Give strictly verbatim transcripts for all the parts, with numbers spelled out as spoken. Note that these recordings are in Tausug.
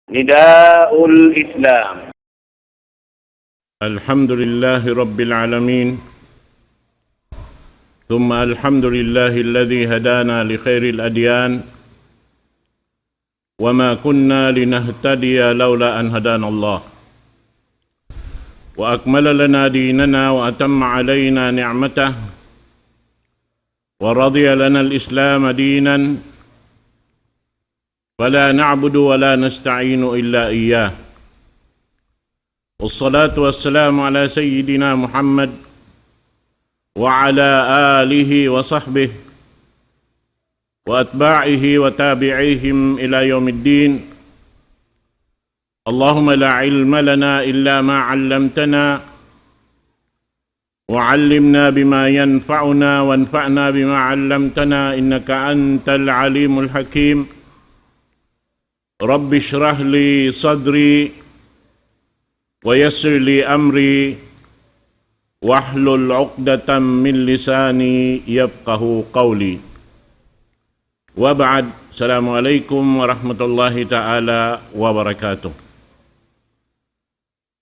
نداء الإسلام. الحمد لله رب العالمين، ثم الحمد لله الذي هدانا لخير الأديان، وما كنا لنهتدي لولا أن هدانا الله، وأكمل لنا ديننا وأتم علينا نعمته، ورضي لنا الإسلام دينا، فلا نعبد ولا نستعين إلا إياه. والصلاة والسلام على سيدنا محمد وعلى آله وصحبه وأتباعه وتابعيهم إلى يوم الدين. اللهم لا علم لنا إلا ما علمتنا، وعلمنا بما ينفعنا، وانفعنا بما علمتنا، إنك أنت العليم الحكيم. رب اشرح لي صدري، ويسر لي أمري، واحلل عقدة من لساني يفقه قولي. وبعد، السلام عليكم ورحمة الله تعالى وبركاته.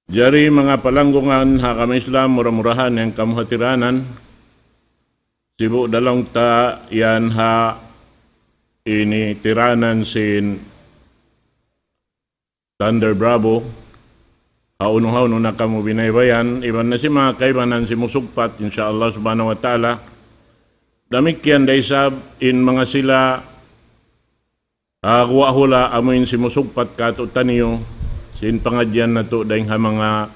Jari manga palanggungan ha agama Islam, mura-murahan yan kamu hatiranan. Sibu' da laung ta yan ha ini tiranan sin Thunder Bravo. Hawnu-hawnu na kamu binaybayan, iban na sin manga kaibanan simusugpat, insya Allah subhanahu wa ta'ala. Damikkiyan da isab in manga sila ha guwa' hula' amuin simusugpat kātu'niyu sin pangadjian natu' dayng ha manga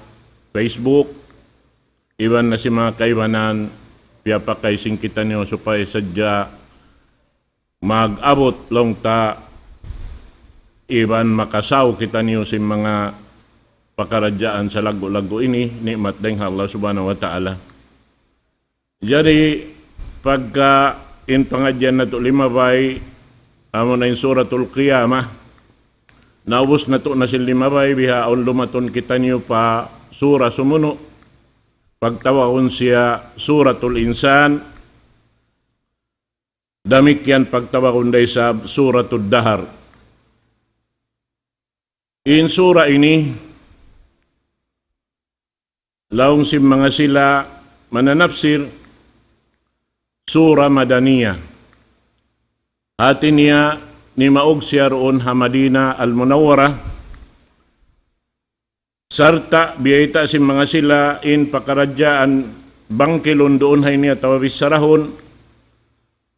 Facebook, iban na sin manga kaibanan, piyapakay sin kitaniyu supaya sadja mag-abut laung ta iban makasaw kitaniyu sin manga pakaradjaan salaggu'-laggu' ini, ni'mat dayng ha Allah subhanahu wa ta'ala. Jari, pagka in pangadjian natu' limabay, amuna in Suratul Qiyamah, naubus natu' na sin limabay, bihaun lumatun kitaniyu pa sura sumunu', pagtawagun siya Suratul Insan, damikkiyan pagtawagun da isab Suratul Dahar. In sura ini, laung sin manga sila mananapsir, sura Madaniyah. Hati niya, nimaug siya duun ha Madinah Al-Munawwarah, sarta' biyayta' sin manga sila in pakaradjaan bangkilun duun ha ini atawa bissarahun,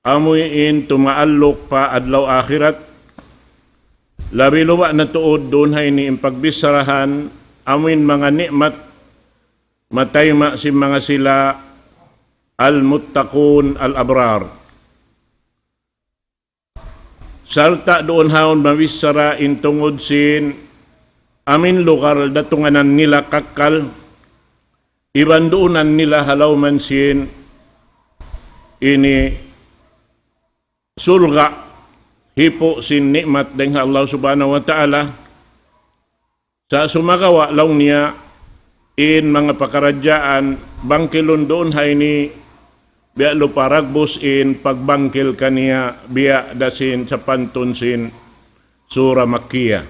amuin tumaalluk pa adlaw akhirat, labi luba' na tuud duun ha ini in pagbissarahan, amuin manga ni'mat matayma' sin manga sila al-muttaqun al-abrar. Sarta' duun haun mabissara in tungud sin amuin lugal datunganan nila kakkal, iban duunan nila ha lawm sin ini surga', hipu' sin ni'mat dayng ha Allah subhanahu wa ta'ala. Sa' sumagawa' laung niya, in manga pakaradjaan bangkilun duun ha ini, biya' lupa ragbus in pagbangkil kaniya, biya' da sin sapantun sin sura Makkiyah.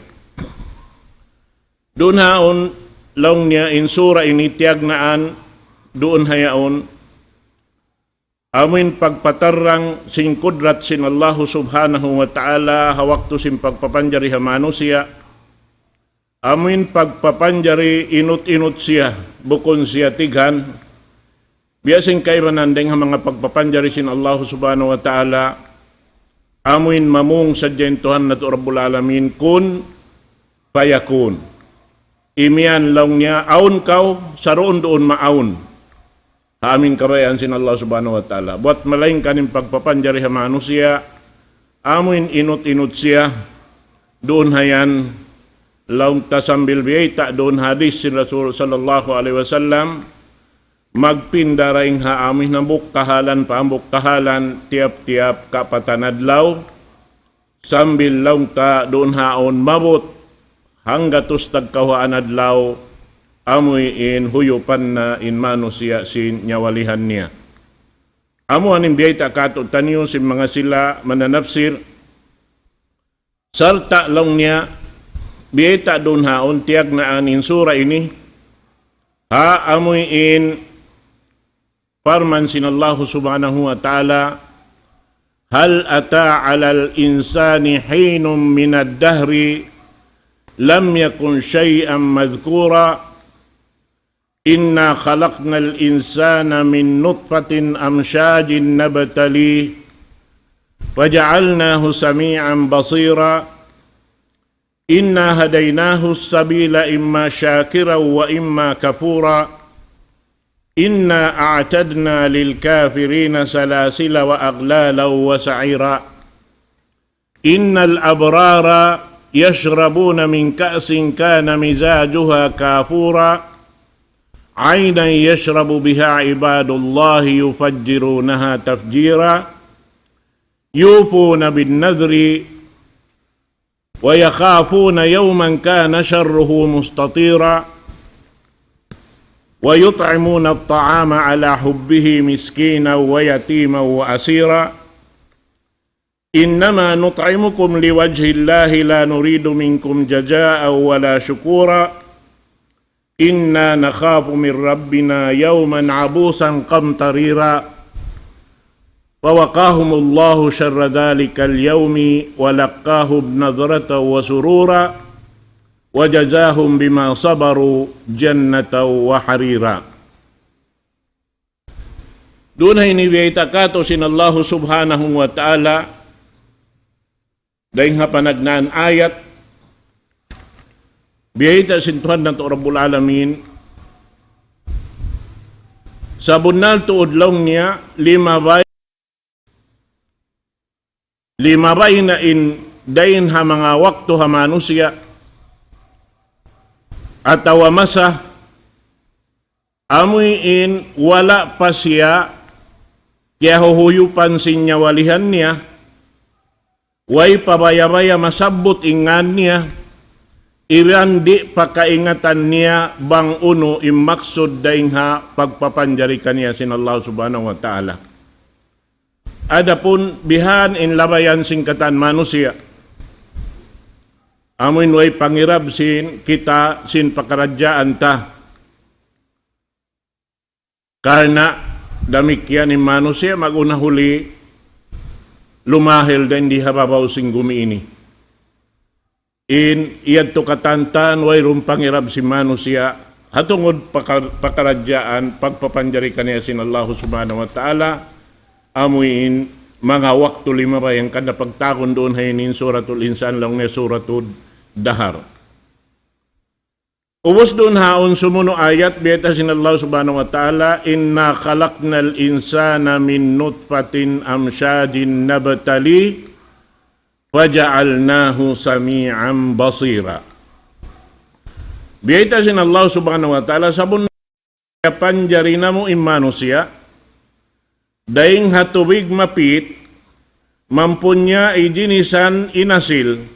Duun haun laung niya in sura ini tiyagnaan, duun ha yaun, amuin pagpatarrang sin kudrat sin Allahu subhanahu wa ta'ala ha waktu sin pagpapanjari ha manusiya', amuin pagpapanjari inut-inut siya, bukun siya tighan, biya' sin kaibanan dayng ha manga pagpapanjari sin Allahu subhanahu wa ta'ala, amuin mamung sadja in Tuhan natu' Rabbul Alamin, kun fayakun. Imiyan laung niya, awn kaw, saruun-duun maawn. Ha amuin kabayaan sin Allah subhanahu wa ta'ala. Buwat malaingkan in pagpapanjari ha manusiya', amuin inut-inut siya, duun ha yan, laung ta sambil biyayta' duun hadis sin Rasul sallallahu alayhi wasallam, magpinda dayn ha amuin hambuuk kahalan pa hambuuk kahalan, tiyap-tiyap kapatan adlaw, sambil laung ta duun haun maabut hanggatus tagkawhaan adlaw, amuin huyupan na in manusiya' sin nyawalihan niya. Amu ini in biyayta' kātu'niyu sin manga sila mananapsir, sarta' laung niya, Biyayta' duun haun tiyagnaan in sura ini, ha amuin parman sin Allahu Subhanahu wa Ta'ala, هل أتى على الإنسان حين من الدهر لم يكن شيئا مذكورا. إنا خلقنا الإنسان من نطفة أمشاج نبتليه فجعلناه سميعا بصيرا. إنا هديناه السبيل إما شاكرا وإما كفورا. إنا أعتدنا للكافرين سلاسل وأغلالا وسعيرا. إن الأبرار يشربون من كأس كان مزاجها كافورا. عينا يشرب بها عباد الله يفجرونها تفجيرا. يوفون بالنذر ويخافون يوما كان شره مستطيرا. ويطعمون الطعام على حبه مسكينا ويتيما وأسيرا. إنما نطعمكم لوجه الله لا نريد منكم جزاء ولا شكورا. إنا نخاف من ربنا يوما عبوسا قمطريرا. فوقاهم الله شر ذلك اليوم ولقاهم نضرة وسرورا وجزاهم بما صبروا جنة وحريرا. Duun ha ini biyayta' kātu' sin Allahu Subhanahu wa Ta'ala, dayng ha panagnaan ayat, biyayta' sin Tuhan natu' Rabbul Alamin, sabunnal tuud laung niya, limabay, limabay na in dayn ha manga waktu ha manusiya', atawa masa, amuin wala' pa siya kiyahuhuyupan sin nyawalihan niya, way pa baya-baya masabbut in ngān niya, iban di' pa kaingatan niya bang unu in maksud dayng ha pagpapanjari kaniya sin Allah Subhanahu wa Ta'ala. Adapun bihan in labayan sin katan manusiya', amuin way pangirab sin kita sin pakaradjaan ta. Karna' damikkiyan in manusiya' mag-una huli lumahil dayn di ha babaw sin gumi ini. In yadtu katantan wayruun pangirab sin manusiya' ha tungud paka-, pakaradjaan, pagpapanjari kaniya sin Allahu Subhanahu wa Ta'ala, amuin manga waktu limabay hangkan na pagtawagun duun ha ini in Suratul Insan laung niya Suratud Dahar. Ubus duun haun sumunu' ayat, biyayta' sin Allah Subhanahu wa Ta'ala, إنا خلقنا الإنسان من نطفة أمشاج نبتليه فجعلناه سميعا بصيرا. Biyayta' sin Allah Subhanahu wa Ta'ala, sabunnal piyapanjari namu' in manusiya', dayng ha tubig mapit, mampunyai jinisan inasil,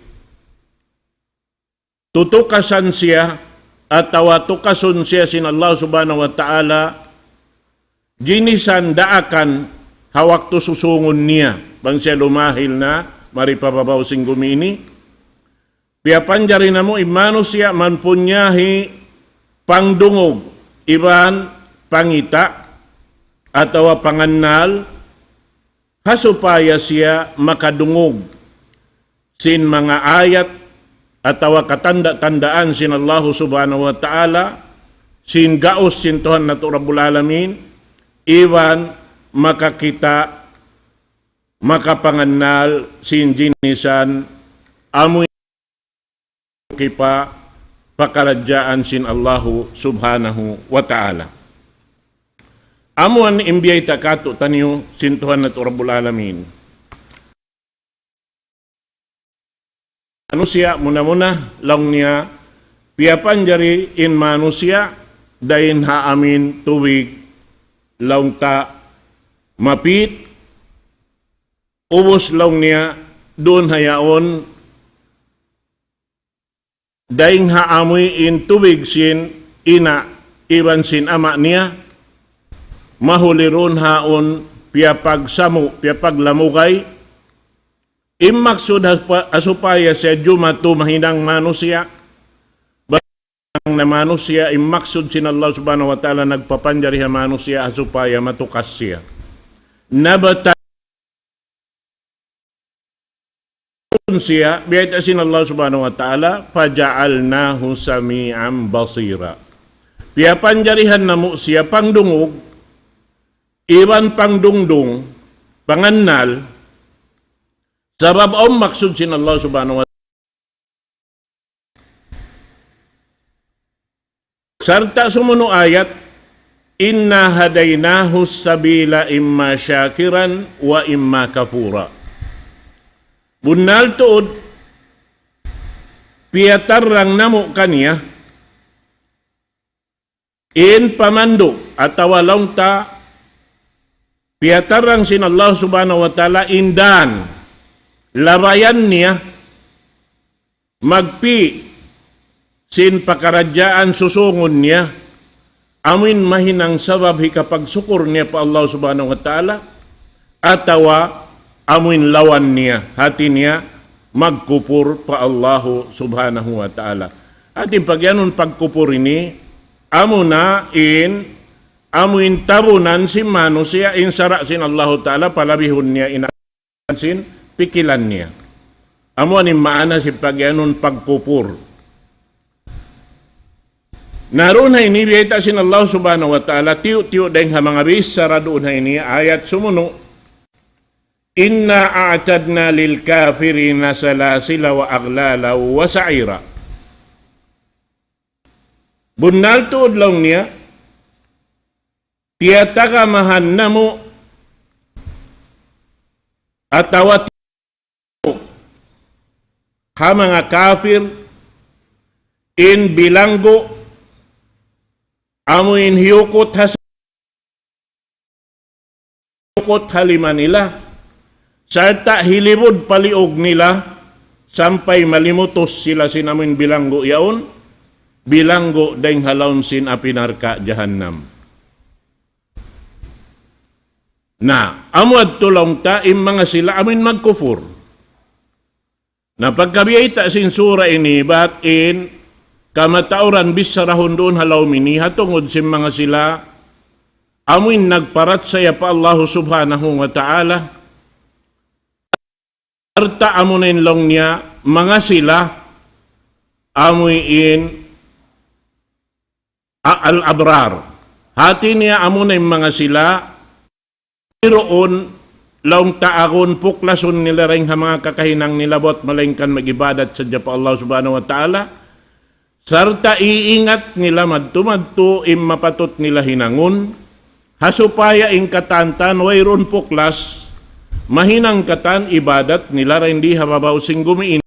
tutukasan siya, atawa tukasun siya sin Allah Subhanahu wa Ta'ala, jinisan daakan ha waktu susungun niya, bang siya lumahil na, mari pa babaw sin gumi ini, piyapanjari namu' in manusiya' mampunyahi pangdungug, iban pangita', atawa pangannal, ha supaya siya makadungug sin manga ayat atawa katanda-tandaan sin Allahu Subhanahu wa Ta'ala, sin gaus sin Tuhan natu' Rabbul Alamin, iban makakita', makapangannal sin jinisan amu kipa pakaradjaan sin Allahu Subhanahu wa Ta'ala. Amu yan in biyayta' kātu'niyu sin Tuhan natu' Rabbul Alamin. Manusiya' muna-muna laung niya, piyapanjari in manusiya' dayn ha amuin tubig laung ta mapit, ubus laung niya duun ha yaun, dayn ha amuin tubig sin ina' iban sin ama' niya, mahuli duun haun piyapagsamu', piyapaglamugay, in maksud ha supa-, ha supaya siya jumatu mahinang manusiya', na manusiya', in maksud sin Allah Subhanahu wa Ta'ala nagpapanjari ha manusiya' ha supaya matukas siya. Nabata siya, biyayta' sin Allah Subhanahu wa Ta'ala, فجعلناه سميعا بصيرا. Piyapanjarihan namu' siya pangdungug, iban pangdungdung, pangannal, sabab awn maksud sin Allah Subhanahu wa Ta'ala. Sarta' sumunu' ayat, إنا هديناه السبيل إما شاكرا وإما كفورا. Bunnal tuud, piyatarrang namu' kaniya in pamandu' atawa laung ta piyatarrang sin Allah Subhanahu wa Ta'ala in dan labayan niya magpi' sin pakaradjaan susungun niya, amuin mahinang sabab hikapagsukur niya pa Allah Subhanahu wa Ta'ala, atawa amuin lawan niya, hati niya magkupur pa Allah Subhanahu wa Ta'ala. Hati pagiyanun pagkupur ini, amuna in, amuin tabunan sin manusiya' in sara' sin Allah Ta'ala, palabihun niya in sin pikilan niya. Amu ini maana sin pagiyanun pagkupur. Na duun ha ini biyayta' sin Allah Subhanahu wa Ta'ala, tiyu'-tiyu' dayng ha manga bichara duun ha ini, ayat sumunu', إنا أعتدنا للكافرين سلاسل وأغلالا وسعيرا. Bunnal tuud laung niya, tiyatagamahan namu' atawa ti-, ha manga kafir in bilanggu', amu in hiyukut ha hiyukut ha lima nila, sarta' hilibud pa liug nila, sampay malimutus sila sin amuin bilanggu' yaun, bilanggu' dayng ha lawm sin api narka' jahannam. Na, amu yadtu laung ta in manga sila amuin magkupur. Na pagka biyayta' sin sura ini, bat in kamatauran bicharahun duun ha lawm ini, ha tungud sin manga sila amuin nagparachaya pa Allah Subhanahu wa Ta'ala, sarta' amuna in laung niya, manga sila amuin a-, al-abrar. Hati niya amuna in manga sila, wayruun laung ta agun puklasun nila dayng ha manga kakahinang nila buwat malaingkan mag-ibadat sadja pa Allah Subhanahu wa Ta'ala, sarta' iingat nila madtu-madtu in mapatut nila hinangun, ha supaya in katan-katan wayruun puklas, mahinang katan ibadat nila dayng di ha babaw sin gumi ini.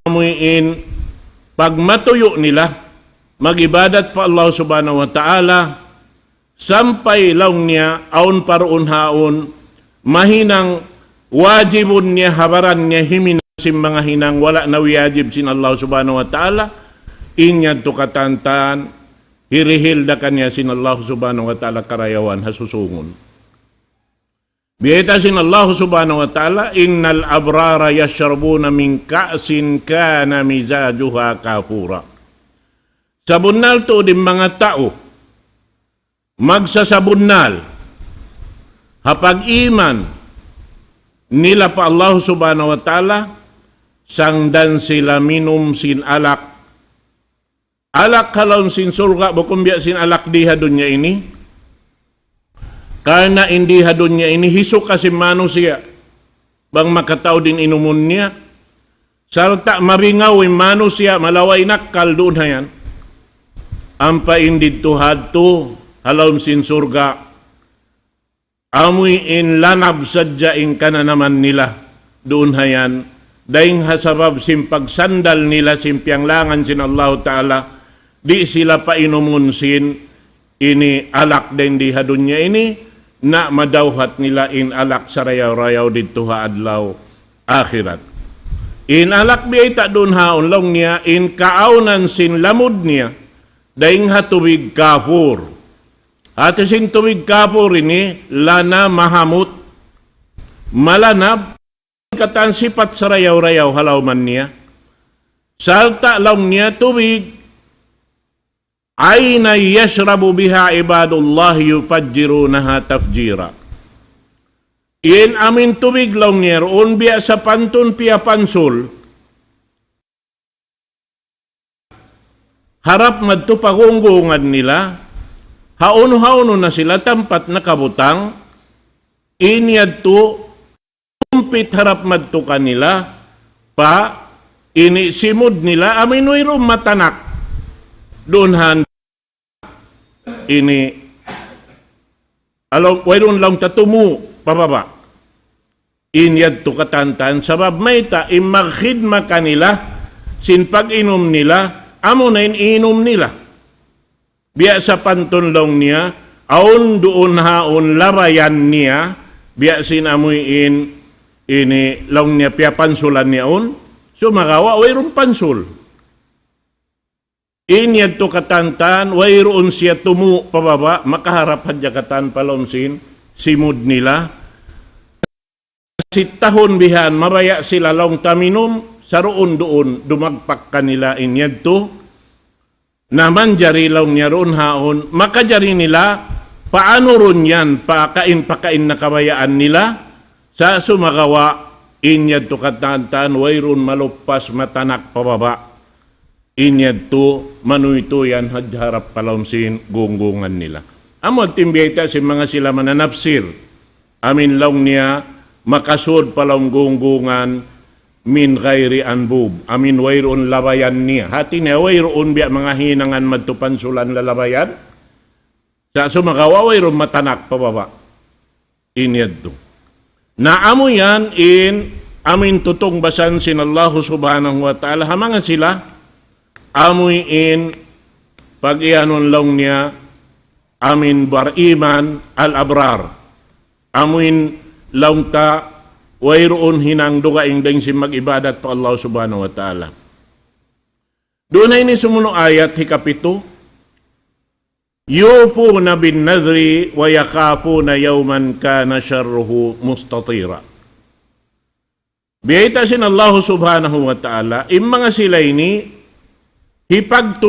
Amuin pagmatuyu' nila mag-ibadat pa Allah Subhanahu wa Ta'ala, sampay laung niya awn pa duun ha awn mahinang wajibun niya ha baran niya himinang sin manga hinang wala' na wiyajib sin Allah Subhanahu wa Ta'ala, in yadtu katan-katan hirihil da kaniya sin Allah Subhanahu wa Ta'ala karayawan ha susungun. Biyayta' sin Allah Subhanahu wa Ta'ala, إن الأبرار يشربون من كأس كان مزاجها كافورا. Sabunnal tuud in manga tau magsasabunnal ha pag-iman nila pa Allah Subhanahu wa Ta'ala, sangdan sila minum sin alak. Alak ha lawm sin surga', bukun biya' sin alak di ha dunya ini. Karna' in di ha dunya ini, hisuka sin manusiya', bang makataud in inumun niya. Sarta' mabingaw in manusiya', malawa' in akkal duun ha yan. Ampa in didtu ha adtu, ha lawm sin surga', amuin lanab sadja in kananaman nila duun ha yan, dayng ha sabab sin pagsandal nila sin piyanglangan sin Allahu Ta'ala, di' sila painumun sin ini alak dayng di ha dunya ini, na madawhat nila in alak sarayaw-rayaw didtu ha adlaw akhirat. In alak biyayta' duun ha yaun laung niya, in kaawnan sin lamud niya, dayng ha tubig kapur. Hati sin tubig kapur ini, lana mahamut, malanab, katan sipat sarayaw-rayaw ha lawm niya. Sarta' laung niya tubig, عينا يشرب بها عباد الله يفجرونها تفجيرا. In amuin tubig laung niya duun biya' sapantun piyapansul harap madtu pa gunggungan nila, hawnu-hawnu na sila tampat nakabutang, in yadtu umpit harap madtu kanila, pa ini simud nila, amuin wayruun matanak. Duun han ini, alaw, wayruun laung ta tumu' pa baba'. In yadtu katantan, sabab mayta' in magkhidma kanila, sin pag-inum nila, amuna in inum nila. Biya' sapantun laung niya, awn duun haun labayan niya, biya' sin amuin ini laung niya piyapansulan niya yaun, sumagawa' wayruun pansul. In yadtu katantan, wayruun siya tumu' pa baba', makaharap hadja katan pa lawm sin simud nila. Sittahun bihan, mabaya' sila laung ta minum, saruun-duun, dumagpak kanila in yadtu. Na manjari laung niya duun haun, makajari nila, paanurun yan, pakain-pakain na kabayaan nila, sa' sumagawa', in yadtu katantan, wayruun maluppas matanak pa baba'. In yadtu, manuytuy yan hadja harap pa lawm sin gunggungan nila. Amu in biyayta' sin manga sila mananapsir. Amuin laung niya, makasud pa lawm gunggungan, من غير أنبوب. Amuin wayruun labayan niya. Hati niya wayruun biya' manga hinangan madtu pansulan lalabayan. Sa' sumagawa' wayruun matanak pa baba'. In yadtu. Na amu yan in amuin tutungbasan sin Allahu Subhanahu wa Ta'ala ha manga sila, amuin pag-iyanun laung niya, amuin bariman al-abrar. Amuin laung ta wayruun hinang dugaing dayn sin mag-ibadat pa Allah Subhanahu wa Ta'ala. Duun na ini sumunu' ayat hikapitu. يوفون بالنذر ويخافون يوما كان شره مستطيرا. Biyayta' sin Allahu Subhanahu wa Ta'ala, in manga sila ini, hipagtu-,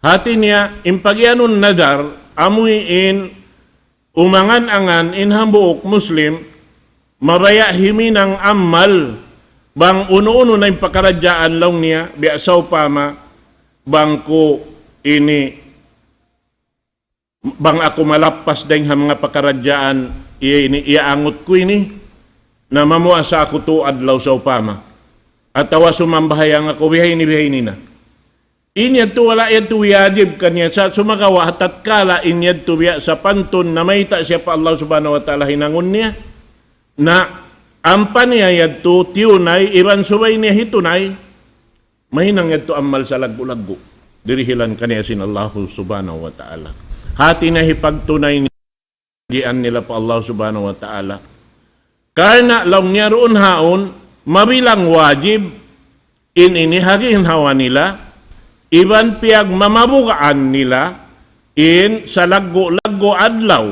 hati niya, in pag-iyanun nadar, amuin umangan-angan in hambuuk Muslim, mabaya' himinang amal, bang unu-unu na in pakaradjaan laung niya, biya' sawpama, bang ku ini, bang aku malappas dayng ha manga pakaradjaan, iya ini, iyaangut ku ini, na mamuasa aku tū adlaw sawpama. Atawa sumambahayang aku, bihaini, bihaini na. In yadtu wala' yadtu wajib kaniya sa' sumagawa' ha tatkala in yadtu biya' sapantun namayta' siya pa Allah Subhanahu wa Ta'ala hinangun niya. Na ampa niya yadtu tiyunay iban subay niya hitunay. Mahinang yadtu amal salaggu'-laggu'. Dirihilan kaniya sin Allah Subhanahu wa Ta'ala. Hati niya hipagtunay niya. Giyan nila pa Allah Subhanahu wa Ta'ala. Karna' laung niya duun haun, mabilang wajib in ini ha ginhawa nila, iban piyagmamabugaan nila in salaggu'-laggu' adlaw.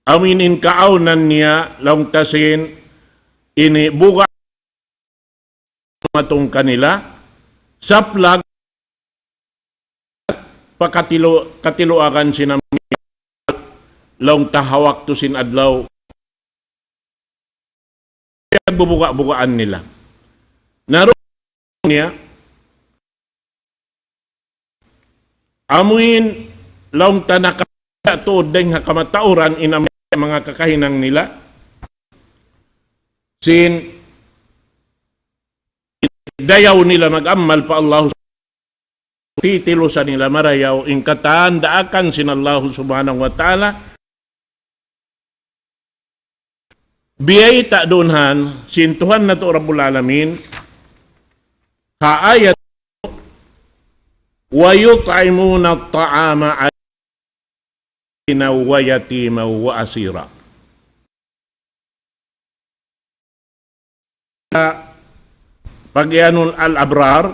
Amuin in kaawnan niya laung ta sin ini buga matung kanila, saplag pakatilu-, katiluagan sin amu laung ta ha waktu sin adlaw, piyagbubuga-bugaan nila. Na duun niya, amuin laung ta naka-, tuud dayng ha kamatauran in amu manga kakahinang nila. Sin dayaw nila mag-amal pa Allah, titilusan nila marayaw in katan daakan sin Allah Subhanahu wa Ta'ala. Biyayta' duun han sin Tuhan natu' Rabbul Alamin ha ayat, ويطعمون الطعام على مسكينا ويتيما وأسيرا. Pag-iyanun al-abrar,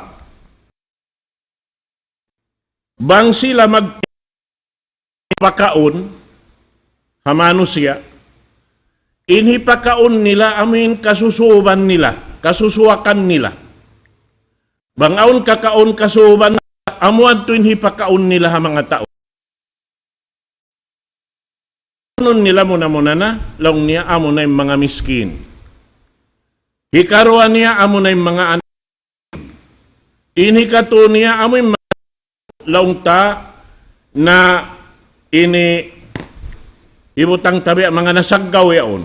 bang sila magpakaun ha manusiya', In hipakaun nila, amu in kasusuban nila, kasusuwakan nila. Bang awn kakaun kasuban, amu yadtu in hipakaun nila ha manga tau. Nun nila muna-muna na, laung niya amu na in manga miskin. Hikaruwa niya amu na in manga anak. In hikatu niya amu in manga laung ta na ini hibutang ta biya' manga nasaggaw yaun.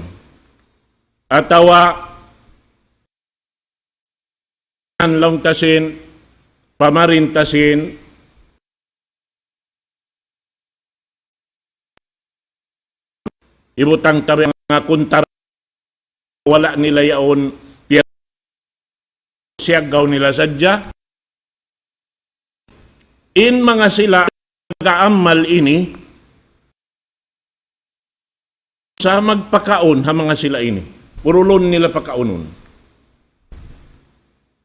Atawa laung ta sin, pamarinta sin, hibutang ta biya' manga kuntara, wala' nila yaun piya-, siyaggaw nila sadja. In manga sila nag-aamal ini, sa' magpakaun ha manga sila ini. Purulun nila pakaunun.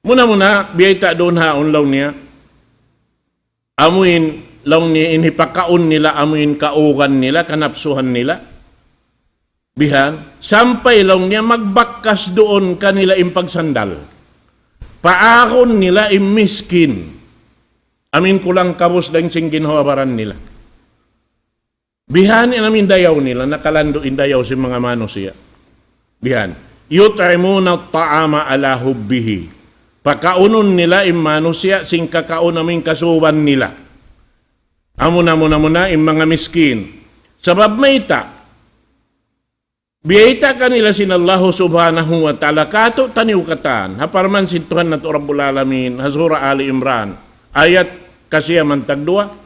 Muna-muna, biyayta' duun haun laung niya. Amu in laung niya in hipakaun nila, amu in kaugan nila, kanapsuhan nila. Bihan, sampay laung niya magbakkas duun kanila in pagsandal. Paagun nila in miskin. Amu in kulang-kabus dayn sin ginhawa-baran nila. Bihan in amu in dayaw nila, nakalandu' in dayaw sin manga manusiya'. Bihan. يطعمون الطعام على حبه. Pakaunun nila in manusiya' sin kakaun amu in kasuban nila. Amu na, amu na, amu na in manga miskin. Sabab mayta', biyayta' kanila sin Allahu Subhanahu wa Ta'ala, katu' taniyu katan, ha parman sin Tuhan natu' Rabbul Alamin, ha Surah Ali Imran, ayat kasiyaman tagduwa,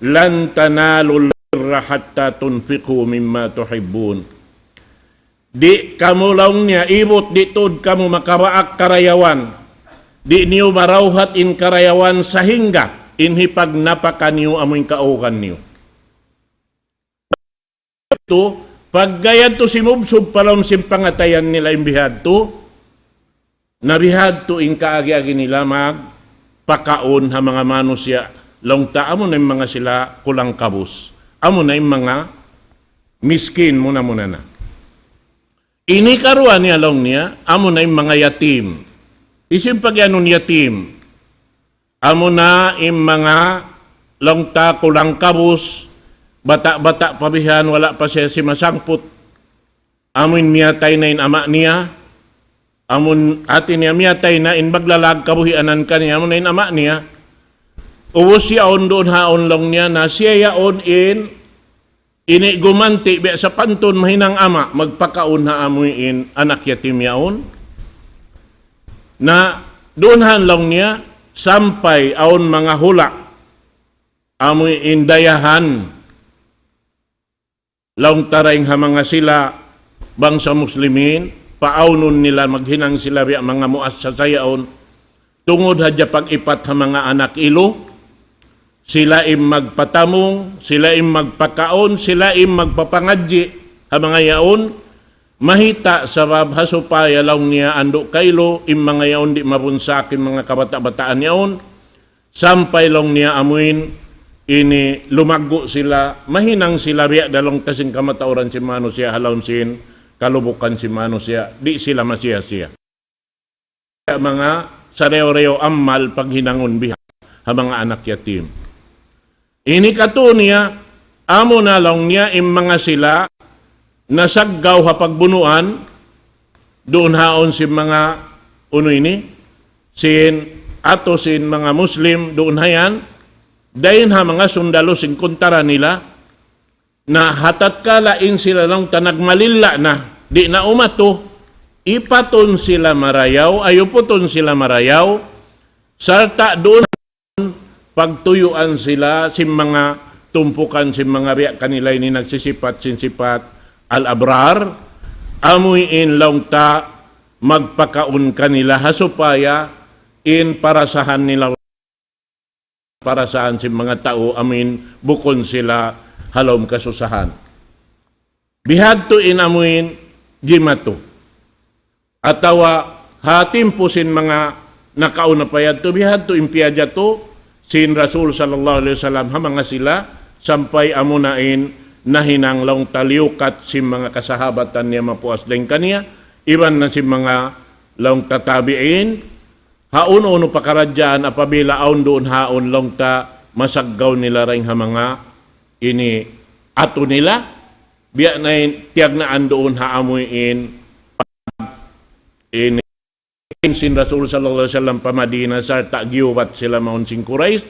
لن تنالوا البر حتى تنفقوا مما تحبون. Di' kamu laung niya, ibut di' tuud kamu makabaak karayawan. Di' niyu marawhat in karayawan sahingga in hipagnapaka niyu amu in kaugan niyu. Tu, pagga yadtu simubsub pa lawm sin pangatayan nila in bihadtu, na bihadtu in kaagi-agi nila magpakaun ha manga manusiya', laung ta amu na in manga sila kulang-kabus. Amu na in manga miskin muna-muna na. Ini karuwa niya laung niya, amu na in manga yatim. Hisiyu in pagiyanun yatim? Amu na in manga laung ta kulang-kabus, bata'-bata' pa bihan, wala' pa siya simasangput. Amu in miyatay na in ama' niya, amun hati niya miyatay na in maglalag kabuhianan kaniya, amu na in ama' niya. Ubus yaun duun haun laung niya na siya yaun in ini gumanti' biya' sapantun mahinang ama', magpakaun ha amu in anak yatim yaun. Na duun haun laung niya, sampay awn manga hula', amu in dayahan, laung ta dayn ha manga sila bangsa Muslimin, paawnun nila maghinang sila biya' manga muassasa yaun, tungud hadja pag-ipat ha manga anak ilu, sila in magpatamung, sila in magpakaun, sila in magpapangadji' ha manga yaun, mahita' sabab ha supaya laung niya andu' kailu, in manga yaun di' mabunsak in manga kabata'-bataan yaun, sampay laung niya amuin ini lumaggu' sila, mahinang sila biya' da laung ta sin kamatauran sin manusiya' ha lawm sin kalubukan sin manusiya', di' sila masiya-siya. Manga sarayaw-rayaw amal paghinangun biha' ha manga anak yatim. Ini katu' niya, amu na laung niya in manga sila nasaggaw ha pagbunuan, duun haun sin manga unu ini, sin atu sin manga Muslim, duun ha yan, dayn ha manga sundalu sin kuntara nila, na ha tatkala in sila laung ta nagmalilla na, di' na umatu, ipatun sila marayaw, ayuputun sila marayaw, sarta' duun pagtuyuan sila sin manga tumpukan sin manga biya' kanila ini nagsisipat sin sipat al-abrar, amuin laung ta magpakaun kanila ha supaya in parasahan nila parasahan sin manga tau amuin bukun sila ha lawm kasusahan. Bihadtu in amuin jimatu. Atawa ha timpu sin manga nakauna pa yadtu, bihadtu in piyajatu sin Rasul sallallahu alayhi wasallam ha manga sila, sampay amuna in nahinang laung ta liyukat sin manga kasahabatan niya mapuas dayn kaniya, iban na sin manga laung ta tabi'in, ha unu-unu pakaradjaan apabila awn duun ha awn laung ta masaggaw nila dayn ha manga ini atu nila, biya' na in tiyagnaan duun ha amuin ini sin Rasul sallallahu alayhi wasallam pa Madina sarta' giyubat sila mawn sin Quraysh,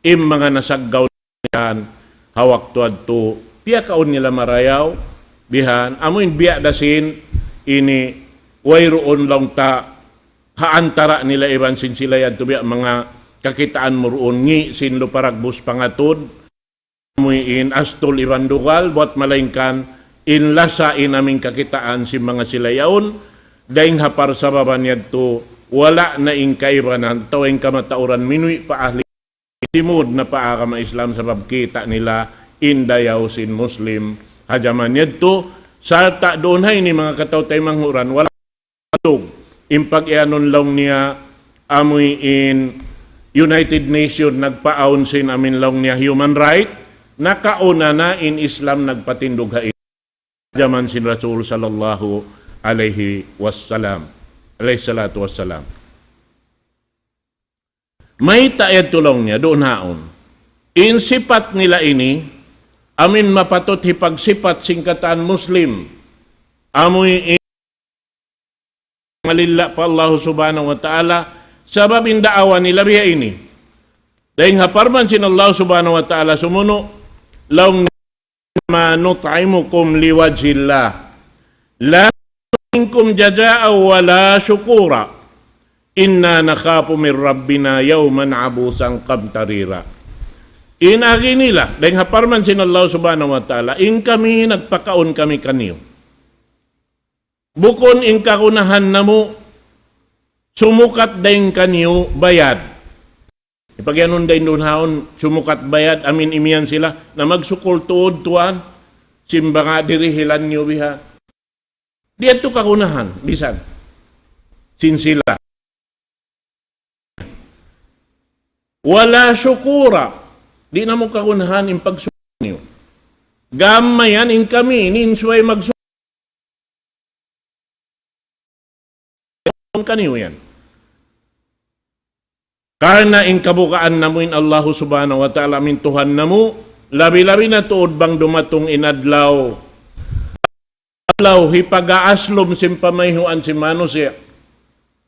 in manga nasaggaw yan ha waktu yadtu, piyakaun nila marayaw, bihan, amuin biya' da sin ini wayruun laung ta ha antara' nila iban sin sila yadtu biya' manga kakitaan mu duun ngi' sin Luparagbus pangatud, amuin Astul iban Dugal, buwat malaingkan in lasa in amuin kakitaan sin manga sila yaun, dayn ha parsababan yadtu, wala' na in kaibanan, atawa in kamatauran minuwi' pa ahli, timud na pa agama Islam sabab kita' nila in dayaw sin Muslim ha jaman yadtu, sarta' duun ha ini manga kataw-taymanghuran, wala' tug. In pag-iyanun laung niya, amuin United Nation nagpaawn sin amuin laung niya human right, nakauna na in Islam nagpatindug ha in jaman sin Rasul sallallahu alayhi wasallam, alayhi salatu wassalam. Mayta' yadtu laung niya, duun haun. In sipat nila ini, amuin mapatut hipagsipat sin katan Muslim. Amuin mangalilla' pa Allah Subhanahu wa Ta'ala, sabab in daawa nila biya' ini. Dayn ha parman sin Allah Subhanahu wa Ta'ala sumunu', laung, "إنما نطعمكم لوجه الله لا نريد منكم جزاء ولا شكورا إنا نخاف من ربنا يوما عبوسا قمطريرا." In agi nila, dayn ha parman sin Allah Subhanahu wa Ta'ala, "In kami nagpakaun kami kaniyu." Bukun in kagunahan namu', sumukat dayn kaniyu bayad. Ipagiyanun dayn duun haun, sumukat bayad, amuin imiyan sila, na magsukul tuud tuwan, sin manga dirihilan niyu biha. Di' yadtu kagunahan, bisan. Sin sila. ولا شكورا. Di' namu' kagunahan in pagsukul niyu. Gam mayan in kami, ini in subay magsukul kaniyu yan. Karna' in kabugaan namu' in Allahu Subhanahu wa Ta'ala amuin Tuhan namu', labi-labi na tuud bang dumatung in adlaw. Adlaw hipag-aaslum sin pamayhuan sin manusiya'.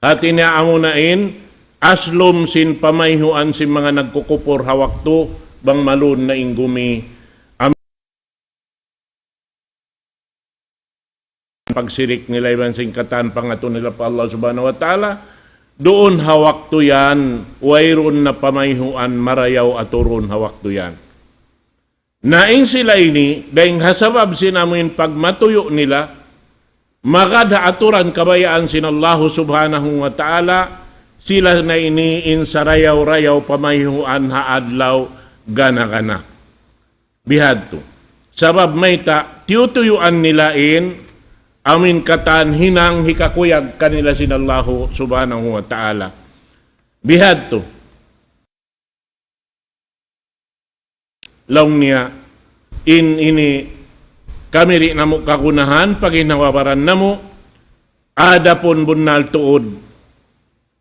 Hati niya amuna in, aslum sin pamayhuan sin manga nagkukupur ha waktu, bang malun na in gumi. Am-, pagsirik nila iban sin katan pangatu nila pa Allah Subhanahu wa Ta'ala, duun ha waktu yan, wayruun na pamayhuan marayaw aturun ha waktu yan. Na in sila ini, dayn ha sabab sin amuin pagmatuyu' nila, magad ha aturan kabayaan sin Allahu Subhanahu wa Ta'ala, sila na ini in sarayaw-rayaw pamayhuan ha adlaw gana-gana. Bihadtu. Sabab mayta', tiyutuyuan nila in, amuin katan hinang hikakuyag kanila sin Allahu Subhanahu wa Ta'ala. Bihadtu. Laung niya, in ini kami di' namu' kagunahan, paginhawa-baran namu', adapun bunnal tuud,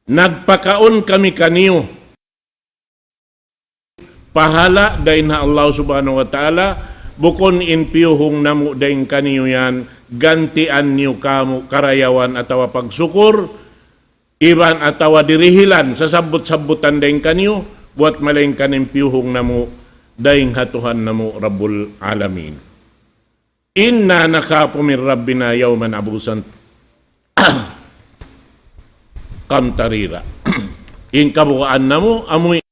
nagpakaun kami kaniyu, pahala' dayn ha Allah Subhanahu wa Ta'ala, bukun in piyuhung namu' dayn kaniyu yan, gantian niyu kamu karayawan atawa pagsukur, iban atawa dirihilan, sasabbut-sabbutan dayn kaniyu, buwat malaingkan in piyuhung namu', dayn ha Tuhan namu' Rabbul Alamin. إنا نخاف من ربنا يوما عبوسا قمطريرا. In kabugaan namu', amuin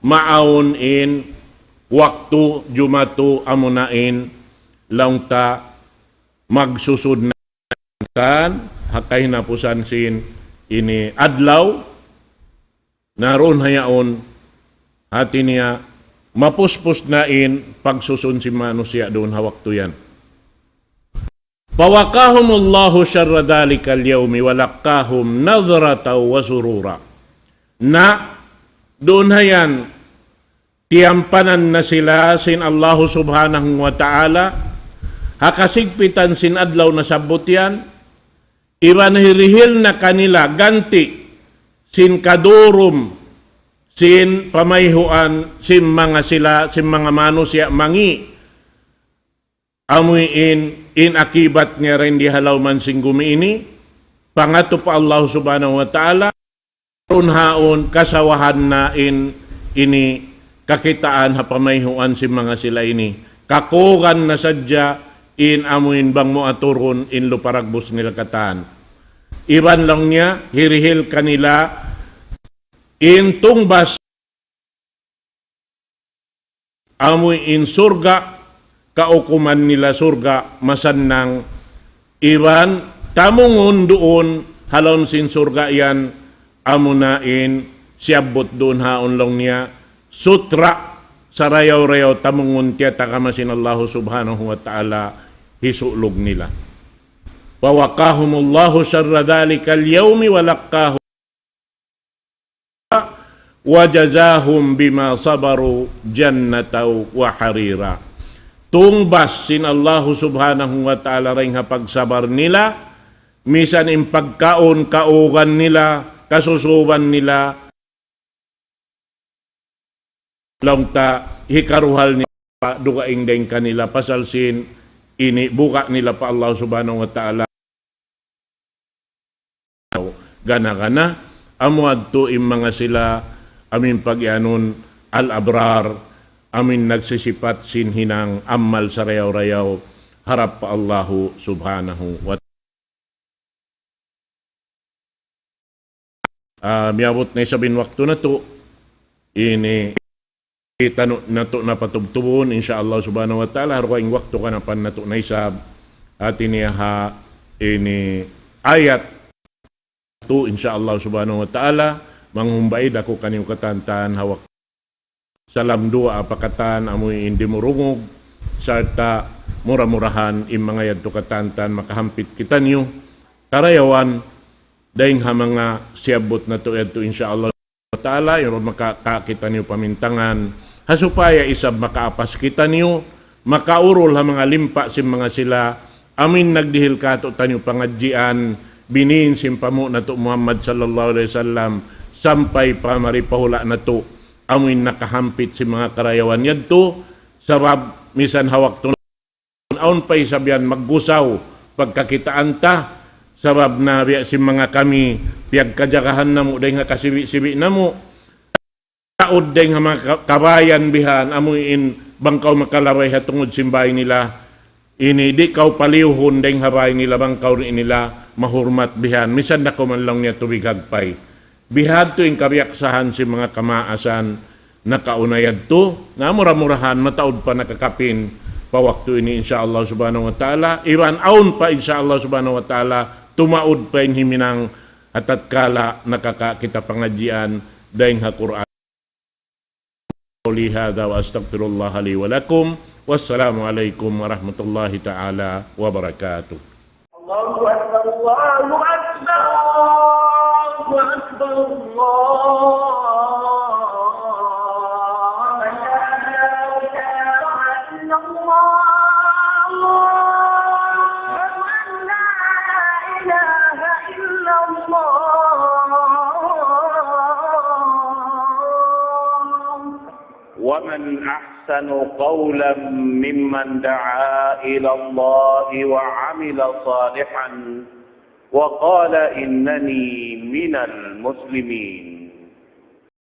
maawn in waktu jumatu amuna in laung ta magsusud na kan ha kahinapusan sin ini adlaw, na duun ha yaun hati niya mapuspus na in pagsusun sin manusiya' duun ha waktu yan. فوقاهم الله شر ذلك اليوم ولقاهم نضرة وسرورا. Na, duun ha yan, Tiyampanan na sila sin Allahu Subhanahu wa Ta'ala, ha kasigpitan sin adlaw nasabbut yan, iban hirihil na kanila ganti' sin kadurum, sin pamayhuan, sin manga sila, sin manga manusiya' mangi', amu in, in akibat niya dayn di ha lawm sin gumi ini, pangatu pa Allah Subhanahu wa Ta'ala, awn haun kasawahan na in ini kakitaan ha pamayhuan sin manga sila ini. Kakugan na sadja in amu in bang mu aturun in lupa dagbus nila katan. Iban laung niya, hirihil kanila in tungbas amu in surga', kaukuman nila surga' masannang, iban tamungun duun ha lawm sin surga' yan, amuna in siyabbut duun haun laung niya, sutra' sarayaw-rayaw tamungun tiyatagama sin Allahu Subhanahu wa Ta'ala hisulug nila. ووقاهم الله شر ذلك اليوم ولقاهم وجزاهم بما صبروا جنة وحريرا. Tungbas sin Allahu Subhanahu wa Ta'ala dayn ha pagsabar nila, misan in pagkaun, kaugan nila, kasusuban nila, laung ta hikaruhal nila dugaing dayn kanila pasal sin ini buga' nila pa Allah Subhanahu wa Ta'ala. Gana-gana, amu adtu in manga sila amin pag-iyanun al-abrar, amin nagsisipat sin hinang amal sarayaw-rayaw harap pa Allahu Subhanahu wa Ta'ala. Ah, miyabut na isab in waktu natu'. Ini tanu' natu' na patubtubun, insya Allah Subhanahu wa Ta'ala, ha dugaing waktu kanapan natu' na isab. Hati niya ha ini ayat tu, insya Allah Subhanahu wa Ta'ala, manghumbaid aku kaniyu katantan ha waktu. Salam duwaa pa katan amu in dimurungug, sarta' mura-murahan in manga yadtu katantan makahampit kitaniyu karayawan dayn ha manga siyabbut natu' yadtu, insya Allah Ta'ala, in maka-, ka-, kitaniyu pamintangan, ha supaya isab makaapas kitaniyu, makaurul ha manga limpa sin manga sila, amin nagdihil kātu'niyu pangadjian, binin sin panghu' natu' Muhammad sallallahu alayhi wasallam, sampay pa mari pa hula' natu', amin nakahampit sin manga karayawan yadtu, sabab misan ha waktu awn pa isab yan maggusaw pagkakitaan ta, sabab na biya' sin manga kami, piyagkajagahan namu' dayn ha kasibi'-sibi' namu', taud dayn ha manga ka-, kabayan bihan, amu in bang kaw makalabay ha tungud sin bāy nila, ini di' kaw paliyuhun dayn ha bāy nila, bang kaw di' nila mahurmat bihan, misan da kaw man laung niya tubig hagpay. Bihadtu in kabiyaksahan sin manga kamaasan nakauna yadtu, na mura-murahan mataud pa nakakapin pa waktu ini, insya Allah Subhanahu wa Ta'ala, iban awn pa, insya Allah Subhanahu wa Ta'ala, tumaud pa in himinang ha tatkala nakaka-, kita pangadjian dayn ha Qur'an. قولي هذا وأستغفر الله لي ولكم. والسلام عليكم ورحمة الله تعالى وبركاته. الله أكبر، الله أكبر، الله أكبر، الله أكبر. لا إله إلا الله. أشهد أن لا إله إلا الله. ومن أحسن قولا ممن دعا إلى الله وعمل صالحا وقال إنني من المسلمين.